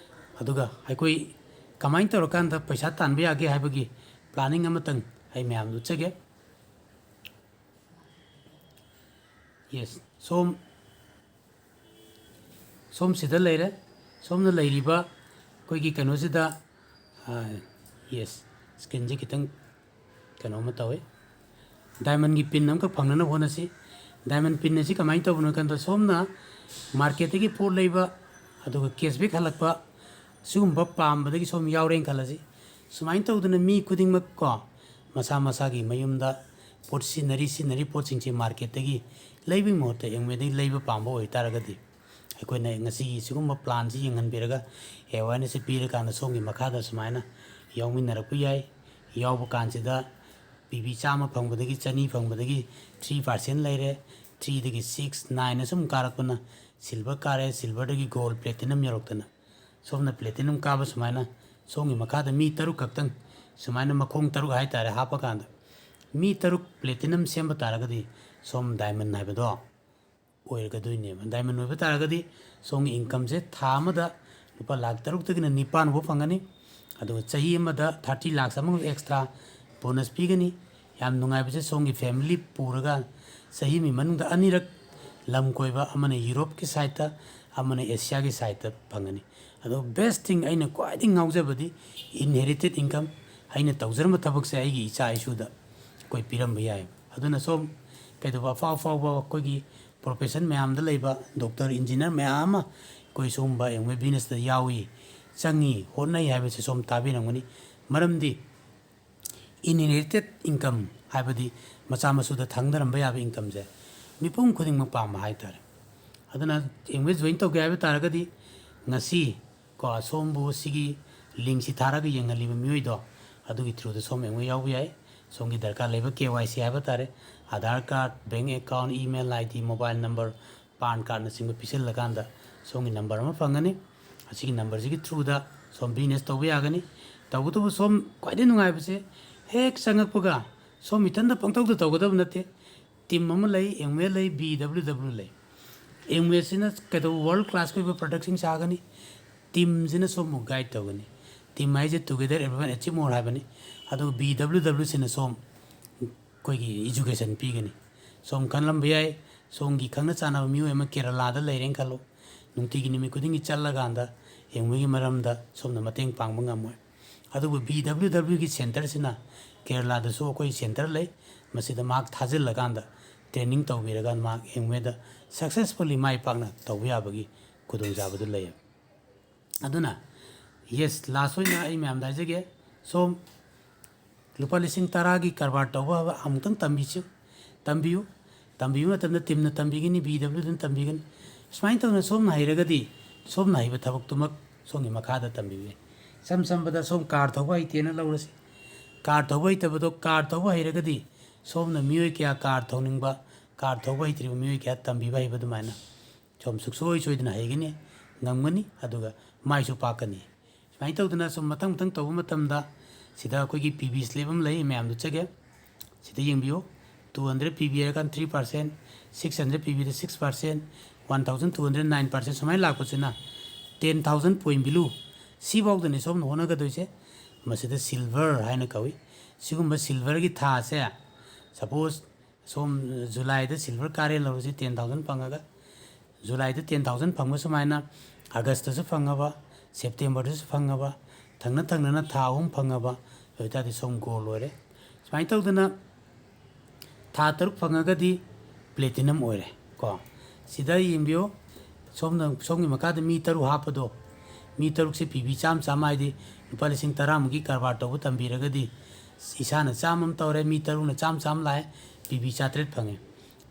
ꯑꯗꯨꯒ ꯑꯩꯈꯣꯏ ꯀꯃꯥꯏꯅ ꯇꯧꯔꯀꯥꯟꯗ ꯄꯩꯁꯥ ꯇꯥꯟꯕ ꯌꯥꯒꯦ ꯍꯥꯏꯕꯒꯤ ꯄ꯭ꯂꯥꯅꯤꯡ ꯑꯃꯇꯪ ꯑꯩ ꯃꯌꯥꯝꯗ ꯎꯠꯆꯒꯦ꯫ ꯌꯦꯁ, ꯁꯣꯝ, ꯁꯣꯝꯁꯤꯗ ꯂꯩꯔꯦ꯫ ꯁꯣꯝꯅ ꯂꯩꯔꯤꯕ ꯑꯩꯈꯣꯏꯒꯤ ꯀꯩꯅꯣꯁꯤꯗ, ꯑ, ꯌꯦꯁ, ꯁ꯭ꯀ꯭ꯔꯤꯟꯁꯦ ꯈꯤꯇꯪ ꯀꯩꯅꯣꯝꯃ ꯇꯧꯋꯤ꯫ ꯗꯥꯏꯃꯟꯒꯤ ꯄꯤꯟ ꯑꯃꯈꯛ ꯐꯪꯅꯅꯕ ꯍꯣꯠꯅꯁꯤ꯫ ꯗꯥꯏꯃꯟ ꯄꯤꯟ ꯑꯁꯤ ꯀꯃꯥꯏꯅ ꯇꯧꯕꯅꯣ ꯍꯥꯏ ꯀꯥꯟꯗ, ꯁꯣꯝꯅ ꯃꯥꯔꯀꯦꯠꯇꯒꯤ ꯄꯣꯠ ꯂꯩꯕ, ꯑꯗꯨꯒ ꯀꯦꯁꯕꯦꯛ ꯍꯜꯂꯛꯄ, ꯁꯤꯒꯨꯝꯕ ꯄꯥꯝꯕꯗꯒꯤ ꯁꯣꯝ ꯌꯥꯎꯔꯦꯅ ꯈꯜꯂꯁꯤ꯫ ꯁꯨꯃꯥꯏꯅ ꯇꯧꯗꯅ ꯃꯤ ꯈꯨꯗꯤꯡꯃꯛ ꯀꯣ, ꯃꯁꯥ ꯃꯁꯥꯒꯤ ꯃꯌꯨꯝꯗ ꯄꯣꯠ ꯁꯤꯖꯤꯟꯅꯔꯤ, ꯁꯤꯖꯤꯟꯅꯔꯤ ꯄꯣꯠꯁꯤꯡꯁꯤ ꯃꯥꯔꯀꯦꯠꯇꯒꯤ ꯂꯩꯕꯒꯤ ꯃꯍꯨꯠꯇ ꯑꯦꯝꯋꯦꯗꯒꯤ ꯂꯩꯕ ꯄꯥꯝꯕ ꯑꯣꯏꯇꯥꯔꯒꯗꯤ, ꯑꯩꯈꯣꯏꯅ ꯉꯁꯤꯒꯤ ꯁꯤꯒꯨꯝꯕ ꯄ꯭ꯂꯥꯟꯁꯤ ꯌꯦꯡꯍꯟꯕꯤꯔꯒ, ꯑꯦꯋꯥꯔꯅꯦꯁꯁꯤ ꯄꯤꯔꯀꯥꯟꯗ ꯁꯣꯝꯒꯤ ꯃꯈꯥꯗ ꯁꯨꯃꯥꯏꯅ ꯌꯥꯎꯃꯤꯟꯅꯔꯛꯄ ꯌꯥꯏ꯫ ꯌꯥꯎꯕ ꯀꯥꯟꯁꯤꯗ ꯄꯤ ꯚꯤ ꯆꯥꯝꯃ ꯐꯪꯕꯗꯒꯤ, ꯆꯅꯤ ꯐꯪꯕꯗꯒꯤ ꯊ꯭ꯔꯤ ꯄꯥꯔꯁꯦꯟ ꯂꯩꯔꯦ, ꯊ꯭ꯔꯤꯗꯒꯤ ꯁꯤꯛꯁ, ꯅꯥꯏꯟ ꯑꯁꯨꯝ ꯀꯥꯔꯛꯄꯅ ꯁꯤꯜꯚꯔ ꯀꯥꯔꯦ, ꯁꯤꯜꯚꯔꯗꯒꯤ ꯒꯣꯜ, ꯄ꯭ꯂꯦꯇꯤꯅꯝ ꯌꯧꯔꯛꯇꯅ, ꯁꯣꯝꯅ ꯄ꯭ꯂꯦꯇꯤꯅꯝ ꯀꯥꯕ ꯁꯨꯃꯥꯏꯅ ꯁꯣꯝꯒꯤ ꯃꯈꯥꯗ ꯃꯤ ꯇꯔꯨꯛ ꯈꯛꯇꯪ ꯁꯨꯃꯥꯏꯅ ꯃꯈꯣꯡ ꯇꯔꯨꯛ ꯍꯥꯏꯇꯥꯔꯦ ꯍꯥꯞꯄꯀꯥꯟꯗ, ꯃꯤ ꯇꯔꯨꯛ ꯄ꯭ꯂꯦꯇꯤꯅꯝ ꯁꯦꯝꯕ ꯇꯥꯔꯒꯗꯤ ꯁꯣꯝ ꯗꯥꯏꯃꯟ ꯍꯥꯏꯕꯗꯣ ꯑꯣꯏꯔꯒꯗꯣꯏꯅꯦꯕ꯫ ꯗꯥꯏꯃꯟ ꯑꯣꯏꯕ ꯇꯥꯔꯒꯗꯤ ꯁꯣꯝꯒꯤ ꯏꯟꯀꯝꯁꯦ ꯊꯥ ꯑꯃꯗ ꯂꯨꯄꯥ ꯂꯥꯈ ꯇꯔꯨꯛꯇꯒꯤꯅ ꯅꯤꯄꯥꯟ ꯐꯥꯎ ꯐꯪꯒꯅꯤ꯫ ꯑꯗꯨꯒ ꯆꯍꯤ ꯑꯃꯗ ꯊꯥꯔꯇꯤ ꯂꯥꯛꯁ ꯑꯃꯒ ꯑꯦꯛꯁꯇ꯭ꯔꯥ ꯕꯣꯅꯁ ꯄꯤꯒꯅꯤ꯫ ꯌꯥꯝ ꯅꯨꯡꯉꯥꯏꯕꯁꯦ, ꯁꯣꯝꯒꯤ ꯐꯦꯃꯤꯂꯤ ꯄꯨꯔꯒ ꯆꯍꯤ ꯑꯃꯒꯤ ꯃꯅꯨꯡꯗ ꯑꯅꯤꯔꯛ ꯂꯝ ꯀꯣꯏꯕ, ꯑꯃꯅ ꯌꯨꯔꯣꯞꯀꯤ ꯁꯥꯏꯠꯇ, ꯑꯃꯅ ꯑꯦꯁꯤꯌꯥꯒꯤ ꯁꯥꯏꯠꯇ ꯐꯪꯒꯅꯤ꯫ ꯑꯗꯣ ꯕꯦꯁ ꯊꯤꯡ, ꯑꯩꯅ ꯈ꯭ꯋꯥꯏꯗꯒꯤ ꯉꯥꯎꯖꯕꯗꯤ ꯏꯟꯍꯦꯔꯤꯇꯦꯠ ꯏꯟꯀꯝ, ꯑꯩꯅ ꯇꯧꯖꯔꯝꯕ ꯊꯕꯛꯁꯦ ꯑꯩꯒꯤ ꯏꯆꯥ ꯏꯁꯨꯗ ꯑꯩꯈꯣꯏ ꯄꯤꯔꯝꯕ ꯌꯥꯏ꯫ ꯑꯗꯨꯅ ꯁꯣꯝ ꯀꯩꯗꯧꯕ, ꯑꯐꯥꯎ ꯑꯐꯥꯎꯕ ꯑꯩꯈꯣꯏꯒꯤ ꯄ꯭ꯔꯣꯐꯦꯁꯟ ꯃꯌꯥꯝꯗ ꯂꯩꯕ ꯗꯣꯛꯇꯔ, ꯏꯟꯖꯤꯅꯤꯌꯥꯔ ꯃꯌꯥꯝ ꯑꯃ ꯑꯩꯈꯣꯏ ꯁꯤꯒꯨꯝꯕ ꯑꯦꯝꯋꯦ ꯕꯤꯖꯤꯅꯦꯁꯇ ꯌꯥꯎꯏ, ꯆꯪꯉꯤ, ꯍꯣꯠꯅꯩ ꯍꯥꯏꯕꯁꯤ ꯁꯣꯝ ꯇꯥꯕꯤꯔꯝꯒꯅꯤ꯫ ꯃꯔꯝꯗꯤ ꯏꯟꯍꯦꯔꯤꯇꯦꯠ ꯏꯟꯀꯝ ꯍꯥꯏꯕꯗꯤ ꯃꯆꯥ ꯃꯁꯨꯗ ꯊꯪꯗꯔꯝꯕ ꯌꯥꯕ incomeꯁꯦ ꯃꯤꯄꯨꯝ ꯈꯨꯗꯤꯡꯃꯛ ꯄꯥꯝꯕ ꯍꯥꯏꯇꯥꯔꯦ꯫ ꯑꯗꯨꯅ Amway join ꯇꯧꯒꯦ ꯍꯥꯏꯕ ꯇꯥꯔꯒꯗꯤ ꯉꯁꯤ ꯀꯣ, ꯁꯣꯝꯕꯨ ꯁꯤꯒꯤ linkꯁꯤ ꯊꯥꯔꯒ ꯌꯦꯡꯍꯜꯂꯤꯕ ꯃꯤꯑꯣꯏꯗꯣ, ꯑꯗꯨꯒꯤ throughꯗ ꯁꯣꯝ Amway ꯌꯥꯎꯕ ꯌꯥꯏ꯫ ꯁꯣꯝꯒꯤ ꯗꯔꯀꯥꯔ ꯂꯩꯕ KYC ꯍꯥꯏꯕ ꯇꯥꯔꯦ, Aadhaar card, bank account, email ID, mobile number, PAN cardꯅꯆꯤꯡꯕ ꯄꯤꯁꯤꯜꯂꯀꯥꯟꯗ ꯁꯣꯝꯒꯤ number ꯑꯃ ꯐꯪꯒꯅꯤ꯫ ꯑꯁꯤꯒꯤ numberꯁꯤꯒꯤ throughꯗ ꯁꯣꯝ business ꯇꯧꯕ ꯌꯥꯒꯅꯤ꯫ ꯇꯧꯕꯇꯕꯨ ꯁꯣꯝ ꯈ꯭ꯋꯥꯏꯗꯒꯤ ꯅꯨꯡꯉꯥꯏꯕꯁꯦ, ꯍꯦꯛ ꯆꯪꯉꯛꯄꯒ ꯁꯣꯝ ꯏꯊꯟꯗ ꯄꯪꯇꯧꯗ ꯇꯧꯒꯗꯕ ꯅꯠꯇꯦ꯫ Team ꯑꯃ ꯂꯩ, Amway ꯂꯩ, BWW ꯂꯩ꯫ Amwayꯁꯤꯅ ꯀꯩꯗꯧꯕ world classꯀꯤ ꯑꯣꯏꯕ productꯁꯤꯡ ꯁꯥꯒꯅꯤ, teamꯁꯤꯅ ꯁꯣꯝꯕꯨ guide ꯇꯧꯒꯅꯤ꯫ Team ꯍꯥꯏꯁꯦ Together Everyone Achieve More ꯍꯥꯏꯕꯅꯤ꯫ ꯑꯗꯨꯒ BWWꯁꯤꯅ ꯁꯣꯝ ꯑꯩꯈꯣꯏꯒꯤ education ꯄꯤꯒꯅꯤ꯫ ꯁꯣꯝ ꯈꯜꯂꯝꯕ ꯌꯥꯏ, ꯁꯣꯝꯒꯤ ꯈꯪꯅ ꯆꯥꯟꯅꯕ ꯃꯤꯑꯣꯏ ꯑꯃ ꯀꯦꯔꯂꯥꯗ ꯂꯩꯔꯦꯅ ꯈꯜꯂꯣ, ꯅꯨꯡꯇꯤꯒꯤ ꯅꯨꯃꯤꯠ ꯈꯨꯗꯤꯡꯒꯤ ꯆꯠꯂꯀꯥꯟꯗ Amwayꯒꯤ ꯃꯔꯝꯗ ꯁꯣꯝꯅ ꯃꯇꯦꯡ ꯄꯥꯡꯕ ꯉꯝꯃꯣꯏ꯫ ꯑꯗꯨꯕꯨ BWWꯒꯤ centreꯁꯤꯅ ꯀꯦꯔꯂꯥꯗꯁꯨ ꯑꯩꯈꯣꯏ center ꯂꯩ, ꯃꯁꯤꯗ ꯃꯍꯥꯛ ꯊꯥꯖꯤꯜꯂꯀꯥꯟꯗ training ꯇꯧꯕꯤꯔꯒ ꯃꯍꯥꯛ Amwayꯗ successfully ꯃꯥꯏ ꯄꯥꯛꯅ ꯇꯧꯕ ꯌꯥꯕꯒꯤ ꯈꯨꯗꯣꯡꯆꯥꯕꯗꯨ ꯂꯩꯌꯦꯕ꯫ ꯑꯗꯨꯅ yes, last ꯑꯣꯏꯅ ꯑꯩ ꯃꯌꯥꯝꯗ ꯍꯥꯏꯖꯒꯦ, ꯁꯣꯝ ꯂꯨꯄꯥ ꯂꯤꯁꯤꯡ ꯇꯔꯥꯒꯤ ꯀꯔꯕꯥꯔ ꯇꯧꯕ ꯍꯥꯏꯕ ꯑꯃꯨꯛꯇꯪ ꯇꯝꯕꯤꯁꯤ, ꯇꯝꯕꯤꯌꯨ꯫ ꯇꯝꯕꯤꯕ ꯃꯇꯝꯗ teamꯅ ꯇꯝꯕꯤꯒꯅꯤ, BWꯗꯨꯅ ꯇꯝꯕꯤꯒꯅꯤ꯫ ꯁꯨꯃꯥꯏꯅ ꯇꯧꯗꯅ ꯁꯣꯝꯅ ꯍꯩꯔꯒꯗꯤ ꯁꯣꯝꯅ ꯍꯩꯕ ꯊꯕꯛꯇꯨꯃꯛ ꯁꯣꯝꯒꯤ ꯃꯈꯥꯗ ꯇꯝꯕꯤꯕ ꯌꯥꯏ꯫ ꯏꯆꯝ ꯆꯝꯕꯗ ꯁꯣꯝ car ꯊꯧꯕ ꯍꯩꯇꯦꯅ ꯂꯧꯔꯁꯤ꯫ Car ꯊꯧꯕ ꯍꯩꯇꯕꯗꯣ car ꯊꯧꯕ ꯍꯩꯔꯒꯗꯤ ꯁꯣꯝꯅ ꯃꯤꯑꯣꯏ ꯀꯌꯥ car ꯊꯧꯅꯤꯡꯕ, car ꯊꯧꯕ ꯍꯩꯇ꯭ꯔꯤꯕ ꯃꯤꯑꯣꯏ ꯀꯌꯥ ꯇꯝꯕꯤꯕ ꯍꯩꯕ ꯑꯗꯨꯃꯥꯏꯅ ꯁꯣꯝ ꯁꯨꯡꯁꯣꯏ ꯁꯣꯏꯗꯅ ꯍꯩꯒꯅꯤ, ꯉꯝꯒꯅꯤ, ꯑꯗꯨꯒ ꯃꯥꯏꯁꯨ ꯄꯥꯛꯀꯅꯤ꯫ ꯁꯨꯃꯥꯏꯅ ꯇꯧꯗꯅ ꯁꯨꯝ ꯃꯊꯪ ꯃꯊꯪ ꯇꯧꯕ ꯃꯇꯝꯗ ꯁꯤꯗ ꯑꯩꯈꯣꯏꯒꯤ PB slip ꯑꯃ ꯂꯩ, ꯃꯌꯥꯝꯗꯨ ꯆꯠꯒꯦ꯫ ꯁꯤꯗ ꯌꯦꯡꯕꯤꯌꯨ, two hundred PB ꯍꯥꯏꯔꯀꯥꯟꯗ three percent, six hundred PBꯗ six percent, one thousand two hundred nine percent ꯁꯨꯃꯥꯏꯅ ꯂꯥꯛꯄꯁꯤꯅ ten thousand point below, ꯁꯤꯐꯥꯎꯗꯅꯤ ꯁꯣꯝꯅ ꯍꯣꯠꯅꯒꯗꯣꯏꯁꯦ꯫ ꯃꯁꯤꯗ silver ꯍꯥꯏꯅ ꯀꯧꯏ꯫ ꯁꯤꯒꯨꯝꯕ silverꯒꯤ ꯊꯥꯁꯦ, suppose ꯁꯣꯝ Julyꯗ silver ꯀꯥꯔꯦ ꯂꯧꯔꯁꯤ, ten thousand ꯐꯪꯉꯒ, Julyꯗ ten thousand ꯐꯪꯕ ꯁꯨꯃꯥꯏꯅ Augustꯇꯁꯨ ꯐꯪꯉꯕ, Septemberꯗꯁꯨ ꯐꯪꯉꯕ, ꯊꯪꯅ ꯊꯪꯅꯅ ꯊꯥ ꯑꯍꯨꯝ ꯐꯪꯉꯕ, ꯑꯗꯨ ꯑꯣꯏꯇꯥꯔꯗꯤ ꯁꯣꯝ gold ꯑꯣꯏꯔꯦ꯫ ꯁꯨꯃꯥꯏꯅ ꯇꯧꯗꯅ ꯊꯥ ꯇꯔꯨꯛ ꯐꯪꯉꯒꯗꯤ platinum ꯑꯣꯏꯔꯦ ꯀꯣ꯫ ꯁꯤꯗ ꯌꯦꯡꯕꯤꯌꯨ, ꯁꯣꯝꯅ, ꯁꯣꯝꯒꯤ ꯃꯈꯥꯗ ꯃꯤ ꯇꯔꯨꯛ ꯍꯥꯞꯄꯗꯣ, ꯃꯤ ꯇꯔꯨꯛꯁꯦ PB ꯆꯥꯝꯃ ꯆꯥꯝꯃ ꯍꯥꯏꯗꯤ ꯂꯨꯄꯥ ꯂꯤꯁꯤꯡ ꯇꯔꯥꯃꯨꯛꯀꯤ ꯀꯔꯕꯥꯔ ꯇꯧꯕ ꯇꯝꯕꯤꯔꯒꯗꯤ ꯏꯁꯥꯅ ꯆꯥꯝꯃ ꯑꯃ ꯇꯧꯔꯦ, ꯃꯤ ꯇꯔꯨꯛꯅ ꯆꯥꯝꯃ ꯆꯥꯝꯃ ꯂꯥꯛꯑꯦ, ꯄꯤ ꯕꯤ ꯆꯥꯇ꯭ꯔꯦꯠ ꯐꯪꯉꯦ꯫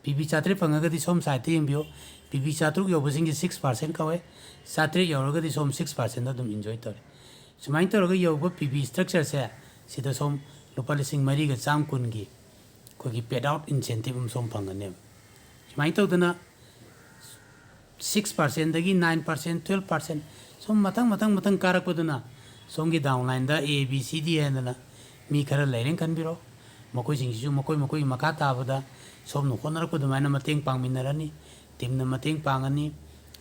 ꯄꯤ ꯕꯤ ꯆꯥꯇ꯭ꯔꯦꯠ ꯐꯪꯉꯒꯗꯤ ꯁꯣꯝ ꯁꯥꯏꯠꯇ ꯌꯦꯡꯕꯤꯌꯨ, ꯄꯤ ꯕꯤ ꯆꯥꯇ꯭ꯔꯨꯛ ꯌꯧꯕꯁꯤꯡꯁꯦ ꯁꯤꯛꯁ ꯄꯥꯔꯁꯦꯟ ꯀꯧꯋꯦ, ꯆꯥꯇ꯭ꯔꯦꯠ ꯌꯧꯔꯒꯗꯤ ꯁꯣꯝ ꯁꯤꯛꯁ ꯄꯥꯔꯁꯦꯟꯗ ꯑꯗꯨꯝ ꯏꯟꯖꯣꯏ ꯇꯧꯔꯦ꯫ ꯁꯨꯃꯥꯏꯅ ꯇꯧꯔꯒ ꯌꯧꯕ ꯄꯤ ꯕꯤ ꯁ꯭ꯇ꯭ꯔꯛꯆꯔꯁꯦ, ꯁꯤꯗ ꯁꯣꯝ ꯂꯨꯄꯥ ꯂꯤꯁꯤꯡ ꯃꯔꯤꯒ ꯆꯥꯝꯃ ꯀꯨꯟꯒꯤ ꯑꯩꯈꯣꯏꯒꯤ ꯄꯦꯠ ꯑꯥꯎꯠ ꯏꯟꯁꯦꯟꯇꯤꯞ ꯑꯃ ꯁꯣꯝ ꯐꯪꯒꯅꯦꯕ꯫ ꯁꯨꯃꯥꯏꯅ ꯇꯧꯗꯅ ꯁꯤꯛꯁ ꯄꯥꯔꯁꯦꯟꯗꯒꯤ ꯅꯥꯏꯟ ꯄꯥꯔꯁꯦꯟ, ꯇ꯭ꯋꯦꯜꯞ ꯄꯥꯔꯁꯦꯟ, ꯁꯨꯝ ꯃꯊꯪ, ꯃꯊꯪ, ꯃꯊꯪ ꯀꯥꯔꯛꯄꯗꯨꯅ ꯁꯣꯝꯒꯤ ꯗꯥꯎꯟ ꯂꯥꯏꯟꯗ ꯑꯦ, ꯕꯤ, ꯁꯤ, ꯗꯤ ꯍꯥꯏꯗꯅ ꯃꯤ ꯈꯔ ꯂꯩꯔꯦꯅ ꯈꯟꯕꯤꯔꯣ꯫ ꯃꯈꯣꯏꯁꯤꯡꯁꯤꯁꯨ ꯃꯈꯣꯏ ꯃꯈꯣꯏꯒꯤ ꯃꯈꯥ ꯇꯥꯕꯗ ꯁꯣꯝꯅ ꯍꯣꯠꯅꯔꯛꯄ ꯑꯗꯨꯃꯥꯏꯅ ꯃꯇꯦꯡ ꯄꯥꯡꯃꯤꯟꯅꯔꯅꯤ, ꯇꯤꯝꯅ ꯃꯇꯦꯡ ꯄꯥꯡꯒꯅꯤ,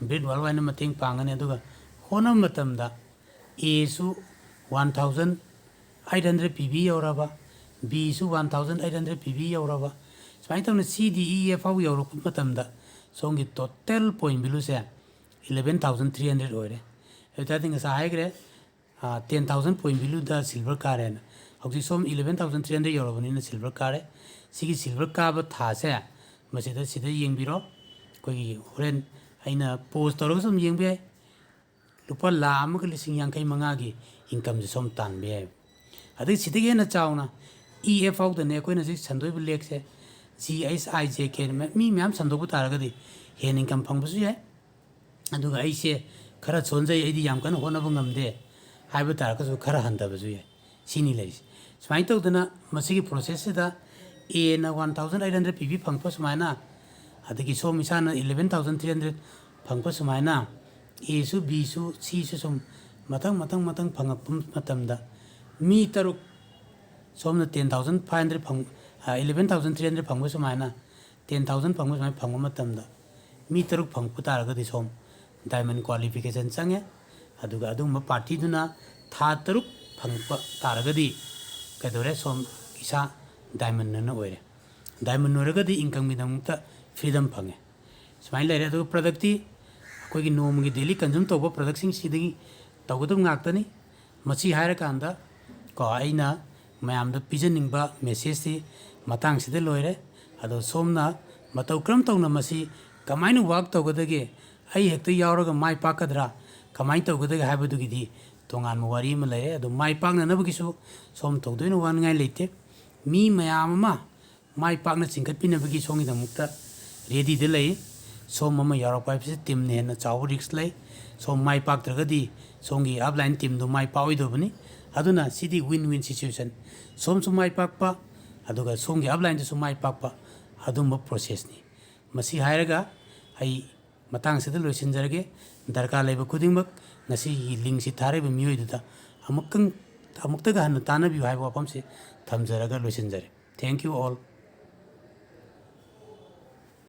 ꯕ꯭ꯔꯤꯠ ꯋꯥꯔꯜ ꯋꯥꯏꯗꯅ ꯃꯇꯦꯡ ꯄꯥꯡꯒꯅꯤ꯫ ꯑꯗꯨꯒ ꯍꯣꯠꯅꯕ ꯃꯇꯝꯗ ꯑꯦꯁꯨ one thousand eight hundred P B ꯌꯧꯔꯕ, ꯕꯤꯁꯨ one thousand eight hundred P B ꯌꯧꯔꯕ, ꯁꯨꯃꯥꯏꯅ ꯇꯧꯅ ꯁꯤ, ꯗꯤ, ꯏ, ꯑꯦꯐ ꯐꯥꯎ ꯌꯧꯔꯛꯄ ꯃꯇꯝꯗ ꯁꯣꯝꯒꯤ ꯇꯣꯇꯦꯜ ꯄꯣꯏꯟ ꯚꯦꯂꯨꯁꯦ ꯏꯂꯦꯚꯦꯟ ꯊꯥꯎꯖꯟ ꯊ꯭ꯔꯤ ꯍꯟꯗ꯭ꯔꯦꯠ ꯑꯣꯏꯔꯦ꯫ ꯑꯗꯨ ꯑꯣꯏꯇꯥꯔꯗꯤ ꯉꯁꯥꯏ ꯍꯥꯏꯈ꯭ꯔꯦ, ꯇꯦꯟ ꯊꯥꯎꯖꯟ ꯄꯣꯏꯟ ꯚꯦꯂꯨꯗ ꯁꯤꯜꯚꯔ ꯀꯥꯔꯦꯅ꯫ ꯍꯧꯖꯤꯛ ꯁꯣꯝ ꯏꯂꯦꯚꯦꯟ ꯊꯥꯎꯖꯟ ꯊ꯭ꯔꯤ ꯍꯟꯗ꯭ꯔꯦꯠ ꯌꯧꯔꯕꯅꯤꯅ ꯁꯤꯜꯚꯔ ꯀꯥꯔꯦ꯫ ꯁꯤꯒꯤ ꯁꯤꯜꯚꯔ ꯀꯥꯕ ꯊꯥꯁꯦ ꯃꯁꯤꯗ, ꯁꯤꯗ ꯌꯦꯡꯕꯤꯔꯣ꯫ ꯑꯩꯈꯣꯏꯒꯤ ꯍꯣꯔꯦꯟ ꯑꯩꯅ ꯄꯣꯁ ꯇꯧꯔꯒꯁꯨ ꯑꯗꯨꯝ ꯌꯦꯡꯕ ꯌꯥꯏ꯫ ꯂꯨꯄꯥ ꯂꯥꯈ ꯑꯃꯒ ꯂꯤꯁꯤꯡ ꯌꯥꯡꯈꯩ ꯃꯉꯥꯒꯤ ꯏꯟꯀꯝꯁꯦ ꯁꯣꯝ ꯇꯥꯟꯕ ꯌꯥꯏ꯫ ꯑꯗꯒꯤ ꯁꯤꯗꯒꯤ ꯍꯦꯟꯅ ꯆꯥꯎꯅ ꯏ ꯑꯦꯐ ꯑꯥꯎꯗꯅꯦ ꯑꯩꯈꯣꯏꯅ ꯍꯧꯖꯤꯛ ꯁꯟꯗꯣꯛꯏꯕ ꯂꯦꯛꯁꯦ, ꯖꯤ ꯑꯩꯆ ꯑꯥꯏ ꯖꯦ ꯀꯦ ꯃꯤ ꯃꯌꯥꯝ ꯁꯟꯗꯣꯛꯄ ꯇꯥꯔꯒꯗꯤ ꯍꯦꯟꯅ ꯏꯟꯀꯝ ꯐꯪꯕꯁꯨ ꯌꯥꯏ꯫ ꯑꯗꯨꯒ ꯑꯩꯁꯦ ꯈꯔ ꯁꯣꯟꯖꯩ, ꯑꯩꯗꯤ ꯌꯥꯝ ꯀꯟꯅ ꯍꯣꯠꯅꯕ ꯉꯝꯗꯦ ꯍꯥꯏꯕ ꯇꯥꯔꯒꯁꯨ ꯈꯔ ꯍꯟꯊꯕꯁꯨ ꯌꯥꯏ꯫ ꯁꯤꯅꯤ ꯂꯩꯔꯤꯁꯦ꯫ ꯁꯨꯃꯥꯏꯅ ꯇꯧꯗꯅ ꯃꯁꯤꯒꯤ ꯄ꯭ꯔꯣꯁꯦꯁꯁꯤꯗ ꯑꯦꯅ one thousand eight hundred P B ꯐꯪꯉꯛꯄ ꯁꯨꯃꯥꯏꯅ, ꯑꯗꯒꯤ ꯁꯣꯝ ꯏꯁꯥꯅ ꯏꯂꯦꯚꯦꯟ ꯊꯥꯎꯖꯟ ꯊ꯭ꯔꯤ ꯍꯟꯗ꯭ꯔꯦꯠ ꯐꯪꯉꯛꯄ ꯁꯨꯃꯥꯏꯅ, ꯑꯦꯁꯨ ꯕꯤꯁꯨ ꯁꯤꯁꯨ ꯁꯨꯝ ꯃꯊꯪ ꯃꯊꯪ ꯃꯊꯪ ꯐꯪꯉꯛꯄ ꯃꯇꯝꯗ ꯃꯤ ꯇꯔꯨꯛ, ꯁꯣꯝꯅ ꯇꯦꯟ ꯊꯥꯎꯖꯟ ꯐꯥꯏꯚ ꯍꯟꯗ꯭ꯔꯦꯠ ꯐꯪ, ꯏꯂꯦꯚꯦꯟ ꯊꯥꯎꯖꯟ ꯊ꯭ꯔꯤ ꯍꯟꯗ꯭ꯔꯦꯠ ꯐꯪꯕ ꯁꯨꯃꯥꯏꯅ ꯇꯦꯟ ꯊꯥꯎꯖꯟ ꯐꯪꯕ ꯁꯨꯃꯥꯏꯅ ꯐꯪꯕ ꯃꯇꯝꯗ ꯃꯤ ꯇꯔꯨꯛ ꯐꯪꯉꯛꯄ ꯇꯥꯔꯒꯗꯤ ꯁꯣꯝ ꯗꯥꯏꯃꯟ ꯀ꯭ꯋꯥꯂꯤꯐꯤꯀꯦꯁꯟ ꯆꯪꯉꯦ꯫ ꯑꯗꯨꯒ ꯑꯗꯨꯒꯨꯝꯕ ꯄꯥꯔꯇꯤꯗꯨꯅ ꯊꯥ ꯇꯔꯨꯛ ꯐꯪꯉꯛꯄ ꯇꯥꯔꯒꯗꯤ ꯀꯩꯗꯧꯔꯦ? ꯁꯣꯝ ꯏꯁꯥ ꯗꯥꯏꯃꯟ ꯑꯅ ꯑꯣꯏꯔꯦ꯫ ꯗꯥꯏꯃꯟ ꯑꯣꯏꯔꯒꯗꯤ ꯏꯟꯀꯝꯒꯤꯗꯃꯛꯇ ꯐ꯭ꯔꯤꯗꯝ ꯐꯪꯉꯦ꯫ ꯁꯨꯃꯥꯏꯅ ꯂꯩꯔꯦ꯫ ꯑꯗꯨꯒ ꯄ꯭ꯔꯗꯛꯇꯤ ꯑꯩꯈꯣꯏꯒꯤ ꯅꯣꯡꯃꯒꯤ ꯗꯦꯂꯤ ꯀꯟꯖꯨꯝ ꯇꯧꯕ ꯄ꯭ꯔꯗꯛꯁꯤꯡꯁꯤꯗꯒꯤ ꯇꯧꯒꯗꯕ ꯉꯥꯛꯇꯅꯤ꯫ ꯃꯁꯤ ꯍꯥꯏꯔꯀꯥꯟꯗ ꯀꯣ, ꯑꯩꯅ ꯃꯌꯥꯝꯗ ꯄꯤꯖꯅꯤꯡꯕ ꯃꯦꯁꯦꯖꯇꯤ ꯃꯇꯥꯡꯁꯤꯗ ꯂꯣꯏꯔꯦ꯫ ꯑꯗꯣ ꯁꯣꯝꯅ ꯃꯇꯧ ꯀꯔꯝ ꯇꯧꯅ ꯃꯁꯤ ꯀꯃꯥꯏꯅ ꯋꯥꯛ ꯇꯧꯒꯗꯒꯦ, ꯑꯩ ꯍꯦꯛꯇ ꯌꯥꯎꯔꯒ ꯃꯥꯏ ꯄꯥꯛꯀꯗ꯭ꯔꯥ, ꯀꯃꯥꯏꯅ ꯇꯧꯒꯗꯒꯦ ꯍꯥꯏꯕꯗꯨꯒꯤꯗꯤ ꯇꯣꯉꯥꯟꯕ ꯋꯥꯔꯤ ꯑꯃ ꯂꯩꯔꯦ꯫ ꯑꯗꯣ ꯃꯥꯏ ꯄꯥꯛꯅꯅꯕꯒꯤꯁꯨ ꯁꯣꯝ ꯊꯣꯏꯗꯣꯛꯅ ꯋꯥꯅꯤꯡꯉꯥꯏ ꯂꯩꯇꯦ꯫ ꯃꯤ ꯃꯌꯥꯝ ꯑꯃ ꯃꯥꯏ ꯄꯥꯛꯅ ꯆꯤꯡꯈꯠꯄꯤꯅꯕꯒꯤ ꯁꯣꯝꯒꯤꯗꯃꯛꯇ ꯔꯦꯗꯤꯗ ꯂꯩ꯫ ꯁꯣꯝ ꯑꯃ ꯌꯥꯎꯔꯛꯄ ꯍꯥꯏꯕꯁꯤ ꯇꯤꯝꯅ ꯍꯦꯟꯅ ꯆꯥꯎꯕ ꯔꯤꯛꯁ ꯂꯩ꯫ ꯁꯣꯝ ꯃꯥꯏ ꯄꯥꯛꯇ꯭ꯔꯒꯗꯤ ꯁꯣꯝꯒꯤ ꯑꯞꯂꯥꯏꯟ ꯇꯤꯝꯗꯨ ꯃꯥꯏ ꯄꯥꯛꯑꯣꯏꯗꯕꯅꯤ꯫ ꯑꯗꯨꯅ ꯁꯤꯗꯤ ꯋꯤꯟ ꯋꯤꯟ ꯁꯤꯆꯨꯋꯦꯁꯟ꯫ ꯁꯣꯝꯁꯨ ꯃꯥꯏ ꯄꯥꯛꯄ, ꯑꯗꯨꯒ ꯁꯣꯝꯒꯤ ꯑꯞꯂꯥꯏꯟꯗꯁꯨ ꯃꯥꯏ ꯄꯥꯛꯄ, ꯑꯗꯨꯝꯕ ꯄ꯭ꯔꯣꯁꯦꯁꯅꯤ꯫ ꯃꯁꯤ ꯍꯥꯏꯔꯒ ꯑꯩ ꯃꯇꯥꯡꯁꯤꯗ ꯂꯣꯏꯁꯤꯟꯖꯔꯒꯦ꯫ ꯗꯔꯀꯥꯔ ꯂꯩꯕ ꯈꯨꯗꯤꯡꯃꯛ ꯉꯁꯤꯒꯤ ꯂꯤꯡꯁꯤ ꯊꯥꯔꯤꯕ ꯃꯤꯑꯣꯏꯗꯨꯗ ꯑꯃꯨꯛꯇꯪ, ꯑꯃꯨꯛꯇꯒ ꯍꯟꯅ ꯇꯥꯟꯅꯕꯤꯌꯨ ꯍꯥꯏꯕ ꯋꯥꯐꯝꯁꯤ ꯊꯝꯖꯔꯒ ꯂꯣꯏꯁꯤꯟꯖꯔꯦ꯫ Thank you all.